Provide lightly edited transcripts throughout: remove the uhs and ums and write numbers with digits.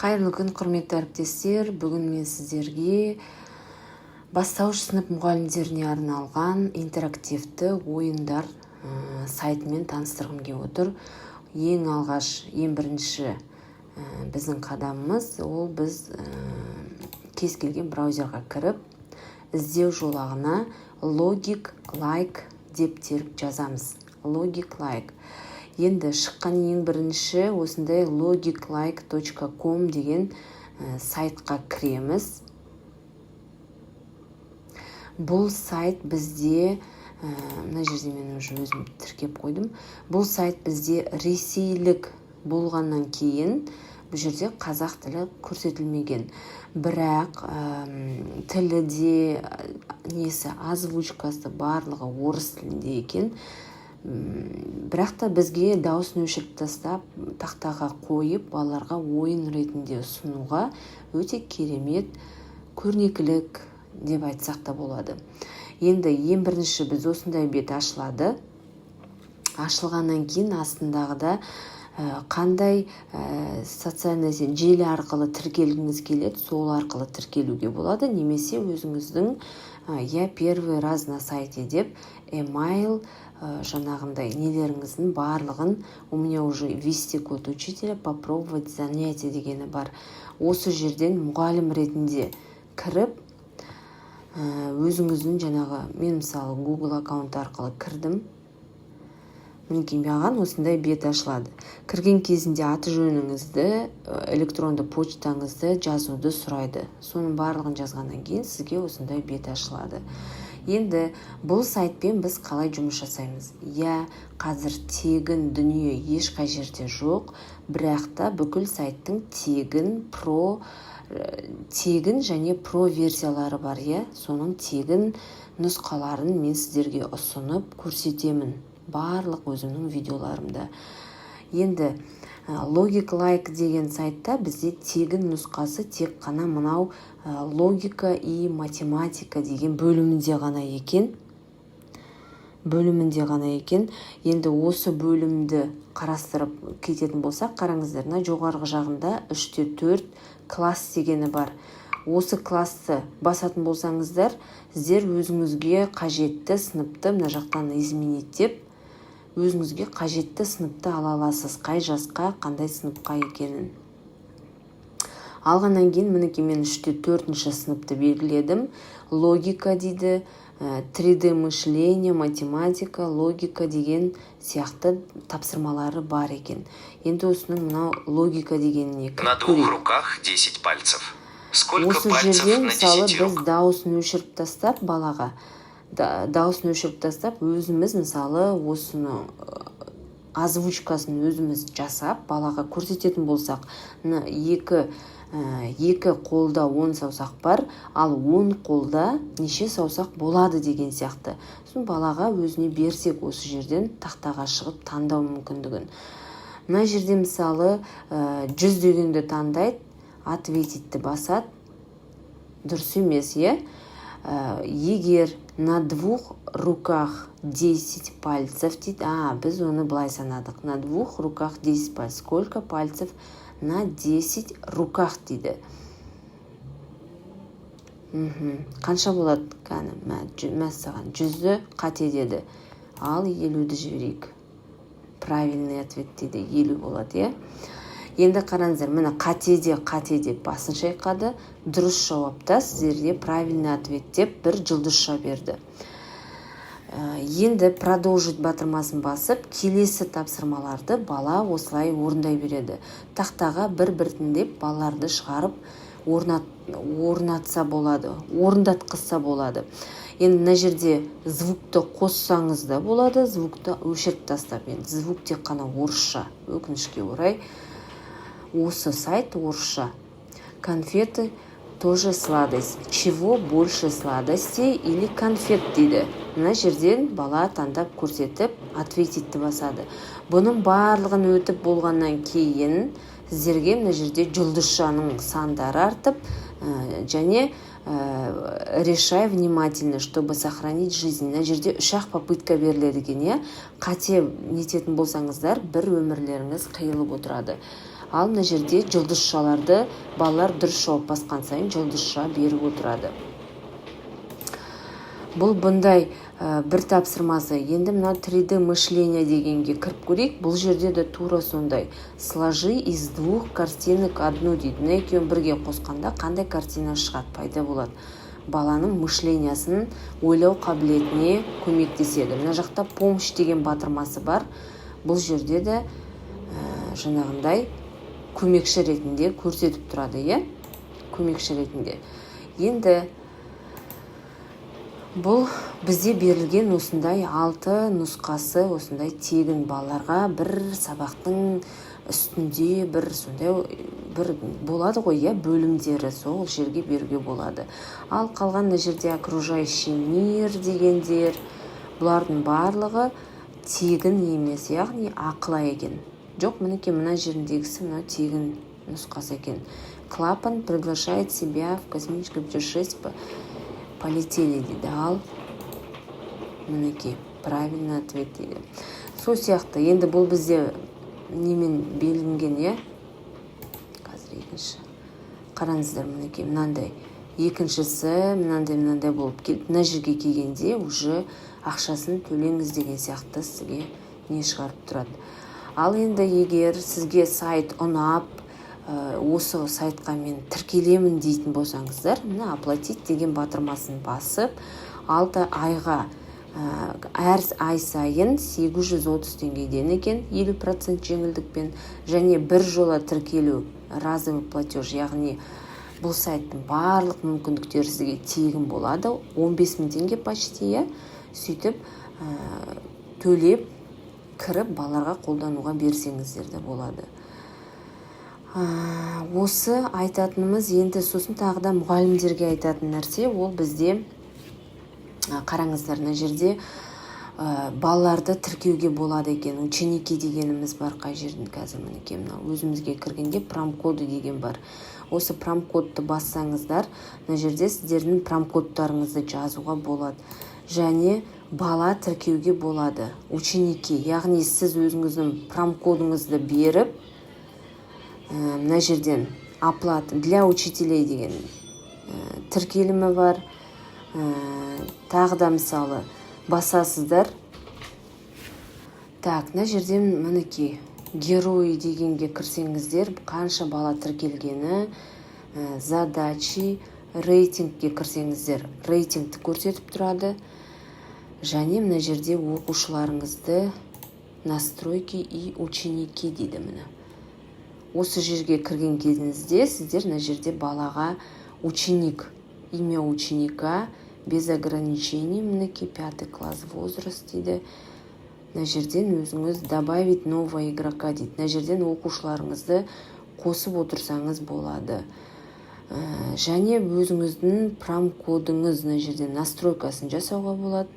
Қайырлы күн, құрметті әріптестер! Бүгін мен сіздерге бастауыш сынып мұғалімдеріне арналған интерактивті ойындар сайтымен таныстырғым келіп отыр. Ең алғаш, ең бірінші біздің қадамымыз ол біз кез келген браузерға кіріп, іздеу жолағына «Логик Лайк» деп теріп жазамыз. «Логик Лайк». Енді шыққан ең бірінші осындай logiclike.com деген сайтқа кіреміз. Бұл сайт бізде мына жерде мен уже өзім тіркеп қойдым. Бұл сайт бізде ресейлік болғаннан кейін бұл жерде қазақ тілі көрсетілмеген, бірақ тілі де, несі, озвучкасы, барлығы орыс тілінде екен. Бірақ та бізге дауысын өшіріп тастап, тақтаға қойып, балаларға ойын ретінде ұсынуға өте керемет көрнекілік деп айтсақ та болады. Енді ең бірінші біз осындай бет ашылады. Ашылғаннан кейін астындағыда қандай социальный желі арқылы тіркелгіңіз келеді, сол арқылы тіркелуге болады немесе өзіңіздің «Я первый раз на сайте» деп email, жаңағындай нелеріңіздің барлығын. «У меня уже ввести код учителя, попробовать занятие» дегені бар. Осы жерден мұғалім ретінде кіріп, өзіңіздің жаңағы, мен мысалы, Google аккаунт арқылы кірдім. Мінекей, маған осындай бет ашылады. Кірген кезінде аты жөніңізді, электронды почтаңызды жазуды сұрайды. Соның барлығын жазғаннан кейін сізге осындай бет ашылады. Енді бұл сайтпен біз қалай жұмыс жасаймыз? Иә, қазір тегін дүние ешқай жерде жоқ, бірақ та бүкіл сайттың тегін, про, тегін және про версиялары бар, иә. Соның тегін нұсқаларын мен сіздерге ұсынып көрсетемін барлық өзімнің видеоларымда. Енді «Логик Лайк» деген сайтта бізде тегін нұсқасы тек қана мынау «Логика и математика» деген бөлімінде ғана екен, бөлімінде ғана екен. Енді осы бөлімді қарастырып кететін болсақ, қараңыздар, мына жоғарғы жағында 3-те 4 класс дегені бар. Осы классты басатын болсаңыздар, сіздер өзіңізге қажетті сыныпты мына жақтан «Изменить» деп өзіңізге қажетті сыныпты ала аласыз, қай жасқа, қандай сыныпқа екенін. Алғаннан кейін, мінекей, мен 3-те 4-ші сыныпты белгіледім. «Логика» дейді, 3D мышление, математика, логика деген сияқты тапсырмалары бар екен. Енді осының мынау «Логика» дегеніне На двух руках 10 пальцев. Сколько осы пальцев жерде на мысалы 10 біз рук? Дауысын өшіріп тастап, балаға дауысын өшіріп тастап, өзіміз мысалы осыны озвучкасын өзіміз жасап, балаға көрсететін болсақ, мына екі қолда 10 саусақ бар, ал 10 қолда неше саусақ болады деген сияқты. Сосын балаға өзіне берсек, осы жерден тақтаға шығып таңдау мүмкіндігін. Мына жерде мысалы 100 дегенді таңдайды, «Ответить» басады. Дұрыс емес, иә. Егер на двух руках 10 пальцев дейді, а біз оны былай санадық: на двух руках 10 пальцев, сколько пальцев на 10 руках дейді. Қанша болады? Кәні, мәссаған, 100-ді қате деді. Ал 50-ді жіберейік. «Правильный ответ» дейді, 50 болады, иә. Енді қараңыздар, міне, қате де, қате деп басын шайқады. Дұрыс жауапта сіздерге «Правильный ответ» деп бір жұлдызша берді. Енді «Продолжить» батырмасын басып, келесі тапсырмаларды бала осылай орындай береді. Тақтаға бір біртіндеп балаларды шығарып орнатса болады, орындатқызса болады. Енді мына жерде звукты қоссаңыз да болады, звукты өшіріп тастап. Енді звук тек қана орысша, өкінішке орай, осы сайт орысша. «Конфеты тоже сладость. Чего больше, сладостей или конфет?» дейді. Мына жерден бала таңдап көрсетіп, «Ответить» басады. Бұның барлығын өтіп болғаннан кейін сіздерге мына жерде жұлдызшаның сандары артып және «Решай внимательно, чтобы сохранить жизнь». Мына жерде үш ақ попытка беріледі екен, иә. Қате нететін болсаңыздар, бір өмірлеріңіз қиылып отырады. Ал мына жерде жұлдызшаларды балалар дұрыс жауап басқан сайын жұлдызша беріп отырады. Бұл бұндай бір тапсырмасы. Енді мынау 3D мышление дегенге кіріп көрейік. Бұл жерде де тура сондай: «Сложи из двух картинок одну», — дейді. Мына екеуін бірге қосқанда қандай картина шығады, пайда болады? Баланың мышлениясын, ойлау қабілетіне көмектеседі. Мына жақта «Помощь» деген батырмасы бар. Бұл жерде де жаңағындай көмекші ретінде көрсетіп тұрады, иә, көмекші ретінде. Енді бұл бізде берілген осындай алты нұсқасы, осындай тегін балаларға бір сабақтың үстінде бір сондай бір болады ғой, иә, бөлімдері, сол жерге беруге болады. Ал қалған мына жерде «Окружающий мир» дегендер, бұлардың барлығы тегін емес, яғни ақылы екен. Жоқ, мінекей, мына жеріндегісі, мынау тегін нұсқасы екен. «Клапан приглашает себя в космическое путешествие, полетели», — дейді. Ал мінекей, «Правильный ответ» дейді. Сол сияқты. Енді бұл бізде немен белгіленген, иә? Қазір екінші қараңыздар. Мінекей, мынандай екіншісі, мынандай, мынандай болып келіп, мына жерге келгенде уже ақшасын төлеңіз деген сияқты сізге не шығарып тұрады. Ал енді егер сізге сайт ұнап, осы сайтқа мен тіркелемін дейтін болсаңыздар, мына «Оплатить» деген батырмасын басып, 6 айға, әр ай сайын 830 теңгеден екен, 50% жеңілдікпен, және бір жола тіркелу, разовый платеж, яғни бұл сайттың барлық мүмкіндіктері сізге тегін болады, 15 мың теңге почти, иә. Сөйтіп төлеп кіріп, балаларға қолдануға берсеңіздер де болады. Осы айтатынымыз. Енді сосын тағы да мұғалімдерге айтатын нәрсе, ол бізде қараңыздар, мына жерде балаларды тіркеуге болады екен. «Ученики» дегеніміз бар. Қай жерден? Қазір, мінекей, мына өзімізге кіргенде «Промкоды» деген бар. Осы промкодты бассаңыздар, мына жерде сіздердің промкодтарыңызды жазуға болады және бала тіркеуге болады, ученики. Яғни сіз өзіңіздің промкодыңызды беріп, мына жерден «Оплата для учителей» деген тіркелімі бар. Тағы да, мысалы, басасыздар. Так, мына жерден, мінекей, «Герои» дегенге кірсеңіздер, қанша бала тіркелгені, «Задачи», «Рейтингке» кірсеңіздер, рейтингті көрсетіп тұрады. Және мына жерде оқушыларыңызды, «Настройки и ученики» дейді. Міне, осы жерге кірген кезіңізде сіздер мына жерде балаға, ученик, имя ученика без ограничений, мінекей, пятый класс, возраст дейді. Мына жерден өзіңіз «Добавить нового игрока» дейді. Мына жерден оқушыларыңызды қосып отырсаңыз болады. Және өзіңіздің промкодыңыз, мына жерден настройкасын жасауға болады,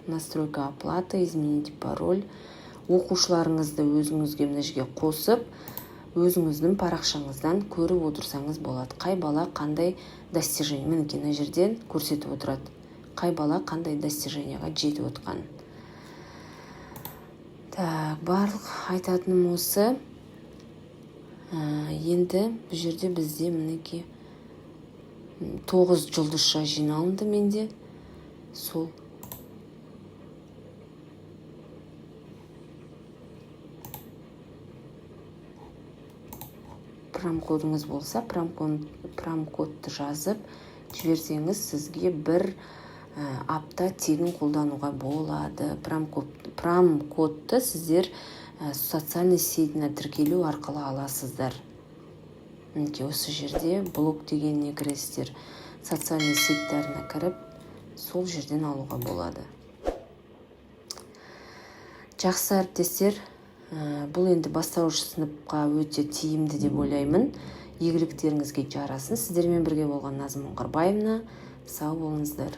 настройка оплаты, изменить пароль. Оқушыларыңызды өзіңізге мына жерге қосып, өзіңіздің парақшаңыздан көріп отырсаңыз болады, қай бала қандай достижение. Мінекей, мына жерден көрсетіп отырады, қай бала қандай достижениеға жетіп отқанын. Так, барлық айтатыным осы. Енді бұл жерде бізде, мінекей, тоғыз жұлдызша жиналынды менде. Сол промкодыңыз болса, промкодты жазып жіберсеңіз, сізге бір апта тегін қолдануға болады. Промкодты сіздер социальный сетіне тіркелу арқылы аласыздар. Мінекей, осы жерде «Блог» дегеніне кіресіздер, социальный сетьтарына кіріп, сол жерден алуға болады. Жақсы, әріптестер, бұл енді бастауыш сыныпқа өте тиімді деп ойлаймын. Игіліктеріңізге жарасын. Сіздермен бірге болған Назым Оңғарбаевна. Сау болыңыздар.